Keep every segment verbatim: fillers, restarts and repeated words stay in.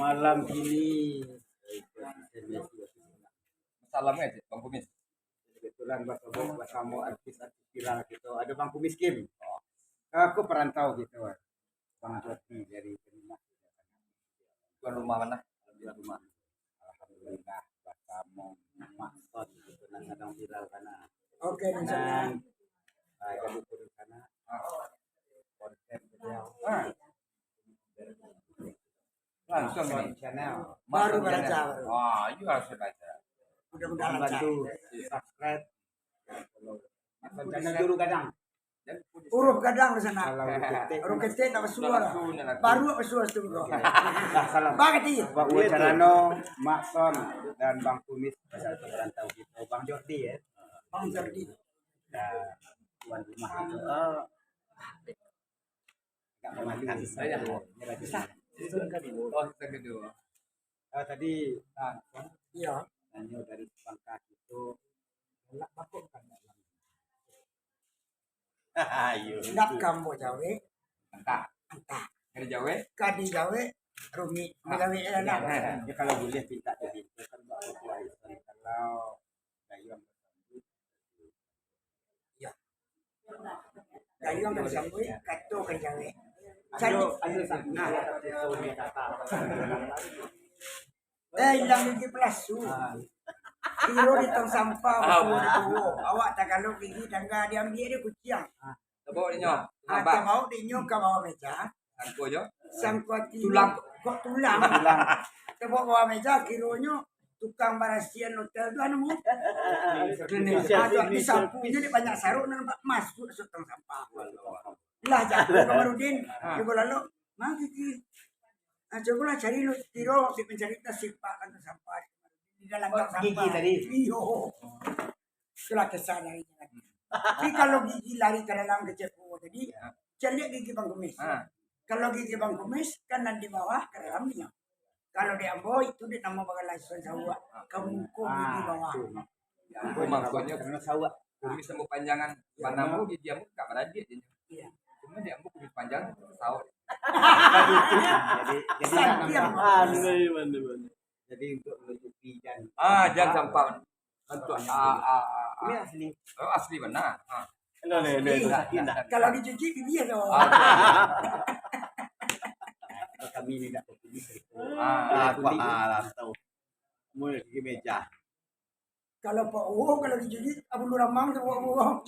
Malam ini, salam kan, Bang Kumis? Kebetulan basamo, basamo artis-artis viral kito. Ado Bang Kumis Kim. Aku perantau gitu. Bang Joti dari Ternate. Tuan rumah mano? Tuan rumah. Alhamdulillah, basamo Mak Son gitu, nan sadang viral kana. Oke, di sana. Nan, ah, jadi turun sana. Ah. Konten beliau. Ah. Langsung ini. Channel. Baru Mak Son balajar. Channel. Wah, iyo harus balajar. Mudah-mudahan lancar. Bantu subscribe. Mak Son Channel Juru Gadang. Huruf gadang di sana. Kalau huruf ketek. Huruf ketek nak basuo lah. Baru nak basuo tu. Dah, salam. Bang Ati. Buat wawancara no, Mak Son dan Bang Kumis, pasal perantau kito, Bang Jordi ya. Bang Jordi. Dan tuan rumah kito. Oh. Agak memalukan. Saya. Oh, season kedua. Ah, tadi, ah, Iya. Tanyo dari pangka kito, galak bakok kan dalam. Iyo. Ndak kambo jawek. Antah. Antah. Kadi jawek. Kadi jawek, rumik. Ah. Jawek lah. Ya, kalau boleh pinta jadi, kan buat apa, kalau gayuang. Iyo. Gayuang kan sambuik, kato kan jawek. Ado, ado sanah. Eh, ilang gigi palasu. Kiro di tong sampah, basuo di tuo. Awak tagalok gigi tangga, diambiak dek kuciang. Tabao dinyo. Ah, tabao dinyo ka bawah meja. Sangko jo. Sangko ati. Tulang. Kok tulang? Tulang. Tabao bawah meja, kironyo tukang barasian hotel tu anu. Klinis. Ah, tu disapunyo dek banyak sarok, nan nampak masuak tong sampah. Lah, jago Kamarudin. Ah. Cubo lalu, "Ma gigi? Ah, cubolah cari lu tiro, dek mancari tasik pak kan sampah di dalam tong sampah." Gigi tadi? Iyo. Itulah kisah dari. Tapi kalau gigi lari ka dalam kecepo tadi, caliak gigi Bang Kumis. Ah. Kalau gigi Bang Kumis, kan nan di bawah ka dalam nyo. Kalau di ambo, itu di namo bagalai suan sawak. Ka muko gigi bawah. Ambo mangkonyo karano sawak. Kumis ambo panjangan, banamo gigi ambo ka baradiak je. Iyo. Cuma di ambo kumis panjang, sawak. Jadi, jadi, Santiang. Jadi untuk menutupi jan. Ah, jan sampah. Bantuak. Ah, ah, ah, ah. Ini asli. Oh, asli bana. Ah. Nah, nah, nah, nah, nah. Kalau dicuci, bibia tu. Ah, betul. Kami ni nak kopi. Ah, ah, kuali. Ah, lah tahu. Mulai gigi meja. Kalau Pak Uwo, kalau dicuci, abun ramang tu Pak Uwo.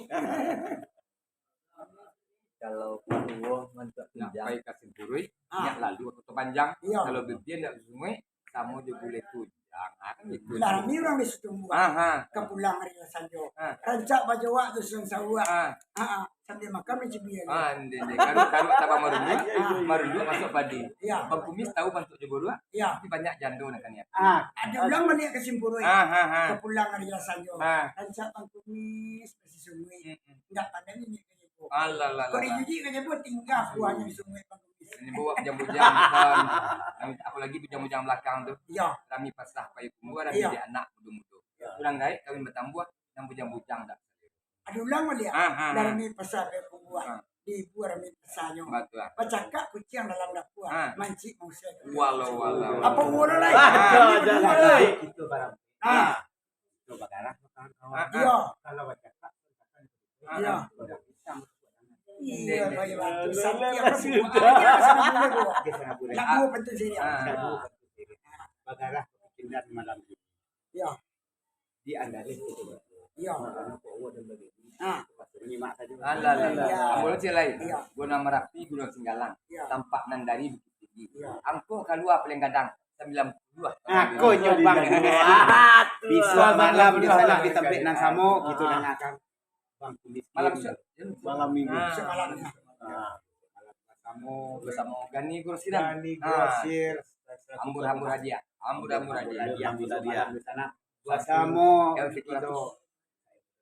Kalau Pak Uwo mantuak pinjam. Pai ka Simpuruik, ah, nyo lalu ka Kota Panjang. Iyo. Kalau bibia ndak basunguik, samo jo gulai tunjang. Ah, kan gitu. Lah, rami urang di situ buah. Ah, ah. Ka pulang ari lah sanjo. Ah. Rancak bajawak tu suan sawak. Ah. Ah, ah. Sambil makan, mancibia. Ah, ndeh, ndeh. Karuak, karuak tabang marunduk. Ah. Marunduk masuak padi. Iyo. Bang Kumis tahu bantuak jo boruak? Iyo. Tapi banyak jando nak kan ya. Ah. Ado urang baliak ka Simpuruik. Ah, ah, ah. Ka pulang ari lah sanjo. Ah. Rancak Bang Kumis, masih sunguik. Hmm, hmm. Ndak pandai nini. Alah, lah, lah. Kok dicuci ka jabo, tingga kuahnyo di sungai Bang Kumis. Ini bawa bujang-bujang, kan. Apalagi bujang-bujang balakang tu. Iyo. Rami pasah payu kumbua, rami di anak mudo-mudo. Iyo. Urang gaek kawin batambuah, nan bujang-bujang dak. Ado ulang baliak. Ah, ah, ah. Rami pasah payu kumbua. Ah. Di ibu rami pasahnyo. Batua. Bacakak kuciang dalam dapua. Ah. Mancik mausai. Walau, walau. Apo uwo lo lai? Ah, jangan. Kito barang. Ah. Itu bagarah kawan-kawan. Ah, ah. Iyo. Kalau bacakak, iyo. Iyo, baik, baik. Sudah. Nak dua pantun sini. Ah. Nak dua pantun sini. Bagarah kepindihan malam ini. Iyo. Di Andalis gitu. Iyo. Makan apa, awak dan bagi. Ah. Nyimak saja. Alah, alah, alah. Iyo. Ambo cek lain. Iyo. Gunung Marapi, Gunung Singgalang. Iyo. Tampak nan dari Bukittinggi. Iyo. Angko kalua paling gadang, sambilan puluah. Angko nyobang dulu. Ah, tu. Bisuak malam di sana, di tampek nan samo, gitu, ah, dan akan. Bang Kumis. Malam Isya. Malam Minggu. Ah. Isya malam. Ah. Malam basamo. Basamo Gani Grosir. Gani, ah, Grosir. Ambur-ambur hadiah. Ambur-ambur hadiah. Ambur-ambur hadiah. Malam di sana. Basamo. L P T seratus.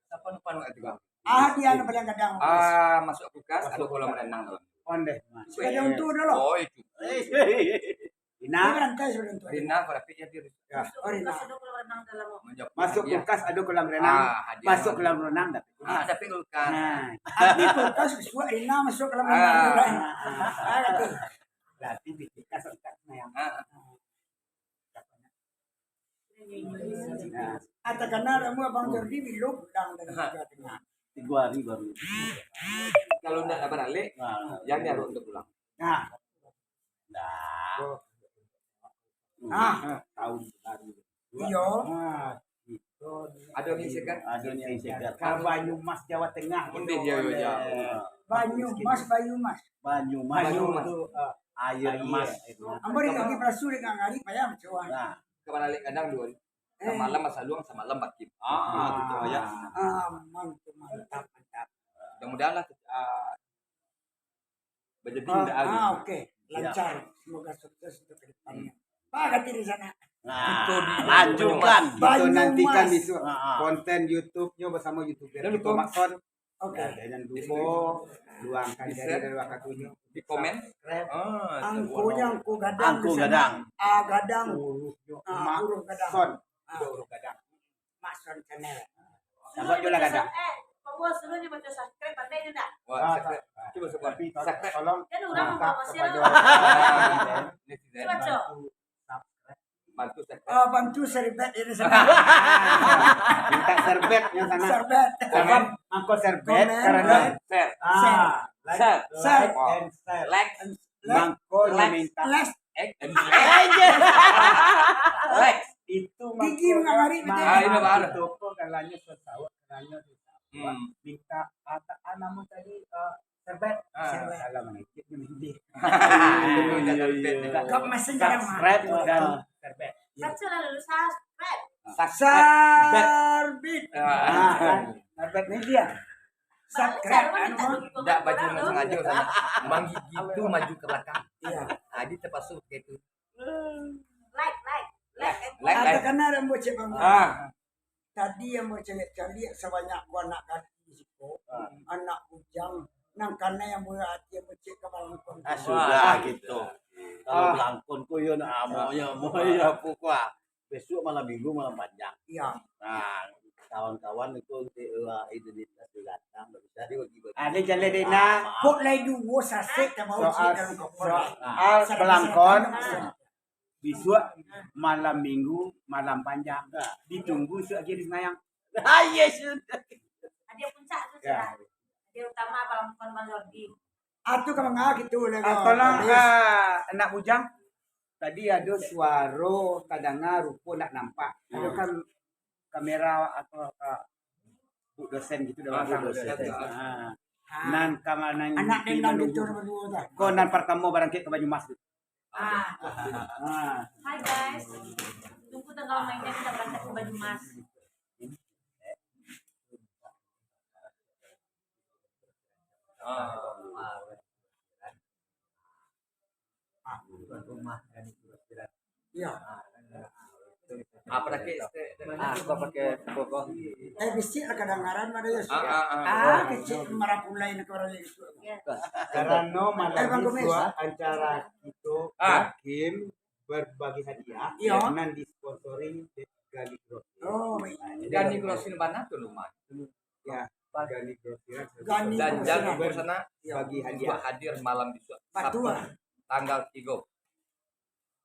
Siapa lupa nak tiga? Ah, dia yang paling gadang. Ah, masuk kulkas, ada kolam renang dalam. Ondeh. Sudah ada untung dah lah. Oh, itu. Rina. Dia berantai sudah untung. Rina, berapa dia, dia? Ya. Oh, Rina. Masuk kulkas, ada kolam renang. Ah, hadiah. Masuk kolam renang, tapi. Ah, tapi kulkas. Nah. Tapi kulkas, sudah Rina masuk kolam renang. Ah. Ah, kata. Berarti di kulkas, kulkas, nah, yang. Ah. Nah, ah, takana rambut Abang Jordi bilo pulang dari Jawa Tengah. Tigo hari baru. Kalau ndak baralek, nah, jan diaruak untuk pulang. Nah. Nah. Nah, tahun baru. Iyo. Nah, gitu. Ado nan segar? Ado nan segar. Ka Banyumas, Jawa Tengah. Ondeh, gitu, yo, yo, ondeh. Yo. Banyumas, Banyumas. Banyumas. Banyumas. Itu, eh, aia mas. Ambo di kaki palasu dengan hari payah macam. Nah. Ka baralek gadang duo hari. Eh. Samalam basaluang, samalam bakim. Ah, gitu, ya. Aman tu, mantap, mantap. Mudah-mudahan lah, ah, bajadi. Ah, indak hari. Ah, oke. Lancar. Semoga sukses untuk ke depannya. Pak, ganti di sana. Nah, lanjutkan. Kita nantikan besok, ah, ah, konten YouTube-nyo bersama YouTuber kita, Makson. Oke. Ya, jangan lupa luangkan diri dan waktunyo. Di komen. Subscribe. Ah, angkonyo angko gadang. Angko gadang. Ah, gadang. Hurufnyo, ah, huruf gadang. Makson. Ah. Itu huruf gadang. Makson Channel. Sabuik je lah gadang. Eh, Pak Bos, suruh dia baca subscribe, pandai dia tak? Wah, ah, subscribe. Cuba subscribe. Tapi subscribe. Tolong. Kan orang kepada netizen. Cuba, Cok. Bantu serbet. Ah, bantu serbet ini sana. Minta serbet yang sana. Serbet. Jangan angko serbet karena share. Ah, like, share, like and share. Like. Mangko minta. Lex. Eh, Lex. Itu gigi mangko mangari, betul. Ah, ini baru. Toko galanya sesaut, galanya sesaut. Hmm. Minta, ah, tak, ah, namun tadi, eh, Serbet. Ah. Serbet. Alah, mangecek ni, mangecek. Iya, iya, iya. Kok masih jarang, Mak? Subscribe dan serbet. Baca lah dulu, subscribe. Subscribe. Serbet. Ah. Ah, kan? Serbet media. Subscribe, anu, Mak. Ndak baju sengaja sana. Manggigi tu maju ke belakang. Iya. Jadi terpaksa begitu. Like, like, like. Like, like. Ada kena ada bocek, Bang. Ah. Tadi yang bacaliak-caliak sabanyak ko anak gadih di siko, ah, anak bujang, nan kanai yang buliah ati yang bacaliak ka balangkon. Ah, sudah gitu. Kalau balangkon ko yo nak amo yo, amo yo apo ko, ah. Besok malam minggu, malam panjang. Iya. Nah, kawan-kawan itu, eh, identitas tu datang, ndak bisa dibagi-bagi. Ada jalan dek nak. Kok lai duo sasek ka bawah. Soal, soal balangkon. Bisuak malam minggu, malam panjang. Ditunggu isuak agi di Semayang. Ah, yes. Hadiah puncak tu, ya. Hadiah utama malam kon Bang Jordi. Ah, tu ka manga gitu lah. Ah, tolong, ah, anak bujang. Tadi ado suaro tadanga, rupo ndak nampak. Ado kan kamera atau, ah, Bu dosen gitu dah. Ah, Bu dosen. Ah. Nan kamar nan anak di dendam manunggu. Gitu baduo tu. Ko nan partamo barangkek ka Banyumas tu. Ah. Ah. Hai guys. Tunggu tanggal mainnya kita berangkat ke Banyumas. Ah. Iya. Apa lagi? Ah, kau pakai koko. Eh, bisi lah kadangaran ado ya. Ah, ah, ah. Ah, kecil marapulai nak orang lain. Karano malam bisuak acara kito, ah, game berbagi hadiah, iya, nan disponsori dek Gali Grocery. Oh, baik. Nah, jadi Gali Grocery mana tu rumah? Ya, Gali Grocery. Gali Grocery. Dan jangan lupa sana, iya, bagi hadiah. Buat hadir malam bisuak. Betul. Sabtu, tanggal tigo.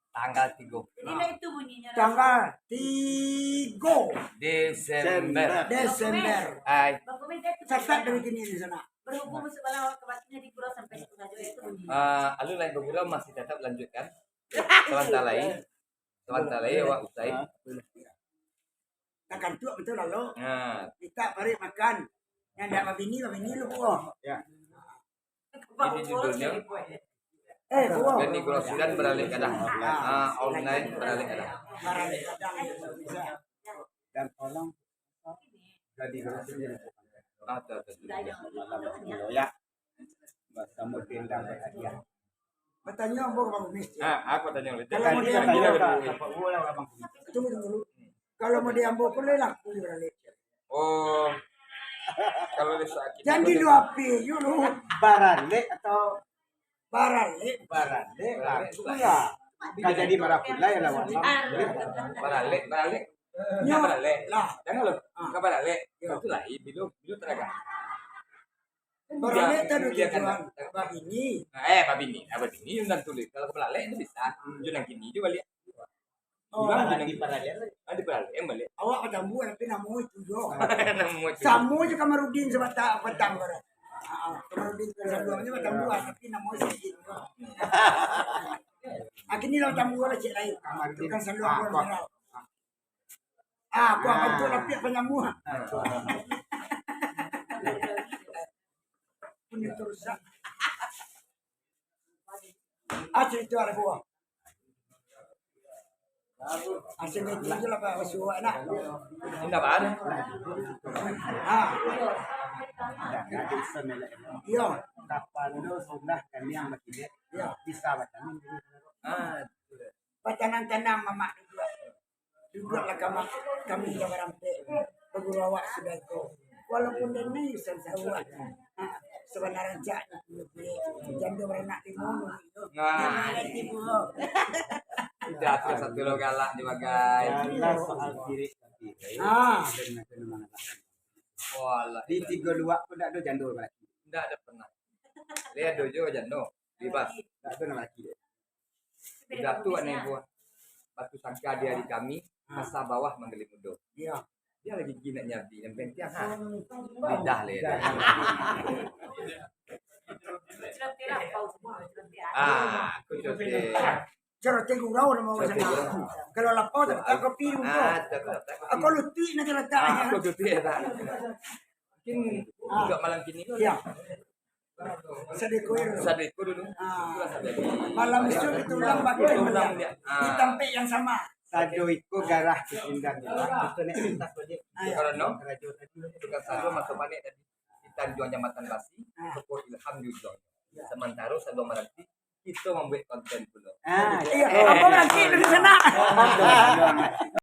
Tanggal tigo. Jadi lah itu bunyinya. Tanggal tigo Desember. Desember. Hai. Catat dari kini di sana. Berhubung sebelah waktu batinnya di gurau sampai sepuluh saja itu bunyinya. Ah, alun lai bagurau, masih tetap lanjutkan. Sabanta lai. Sabanta lai awak usai. Takantuak betul lalu. Nah. Kita bari makan. Yang ndak babini, babini lu, oh. Ya. Ini judulnya, eh, Gani Grosiran Baralek Gadang. Ah, online Baralek Gadang. Dan tolong Gani Grosiran. Ah, betul, betul. Ya. Basamo tenda berhadiah. Batanyo ambo ka Bang Kumis. Ah, aku tanyo dulu. Kalau model ambo, tunggu, tunggu dulu. Kalau model ambo pun lai laku di Baralek. Oh. Kalau di sakit. Jan di luar api, yo lu. Baralek atau Baralek? Baralek, bagus lah. Ka jadi marapulai lah, Bang. Baralek, Baralek. Nyo. Baralek. Lah. Jangan lo. Ah. Ka Baralek. Yo. Itu lah, bilo, bilo taraga. Baralek tadi tujuan babini. Eh, babini. Ah, babini nan tulis. Kalau ka Baralek itu bisa. Hmm. Tujuan nan kini juga baliak. Oh, di paralel. Ah, di paralel, baliak. Awak batambua, tapi namo itu jo. Namo itu. Samo jo Kamarudin Sabata Patang, bro. Ah, Kamarudin Sabata Patang, tapi namo itu. Akhirnyo lah tambua lah cek lain. Kamarudin. Tukang saluang. Ah, bulan kau. Merah. Ah, aku akan tu lapiak panyambung. Punyo tu rusak. Ah, cerita ada buah. Asal itu je lah, Pak, masuk awak nak. Indak baa. Ah. Iyo. Kapal tu sudah kami yang bakilek. Iyo. Bisa batanam. Ah. Batanam-tanam, Mamak. Duduaklah kami, kami ka barampek, baguru awak sudah ko. Walaupun den ni sansawa, ha, sabana rancak ni, jando baranak limo ni. Nah. Nah, itu. Udah, tu satu lo galak ni, bagai. Alah, soal sirik tadi. Ah. Walah. Di Tigo Luak pun ndak ado jando balaki. Ndak ado pernah. Lai ado jo jando, bebas. Ndak ado nan laki. Udah tu, aneh buah. Batu sangka di hari kami, ah, masa bawah manggali mudo. Iyo. Dia lagi gigi nak nyabi, yang penting, ha. Lidah le. Ah, aku cuti. Celoteh gurau namo awak sana. Kalau lapau, tak, tak kopi dulu. Ah, tak, tak, tak kopi. Aku lutuik nak celoteh. Ah, aku lutuik, tak. Mungkin, ah, juga malam kini tu. Iyo. Sadeko, yo. Sadeko dulu. Ah. Itulah sadeko. Malam isuak kita ulang bakeh. Kita ulang baliak. Ah. Di tampek yang sama. Sado iko garah sipindah. Kita naik pentas baliak. Ah, iyo. Karano karajo tadi tukang sado maso panek tadi. Di Tanjuang Jambatan Basi, ah, toko Ilham di ujuang. Iyo. Samantaro sado maranti, kita mambuek konten pulo. Ah, iyo. Iyo. Apa maranti dari sana?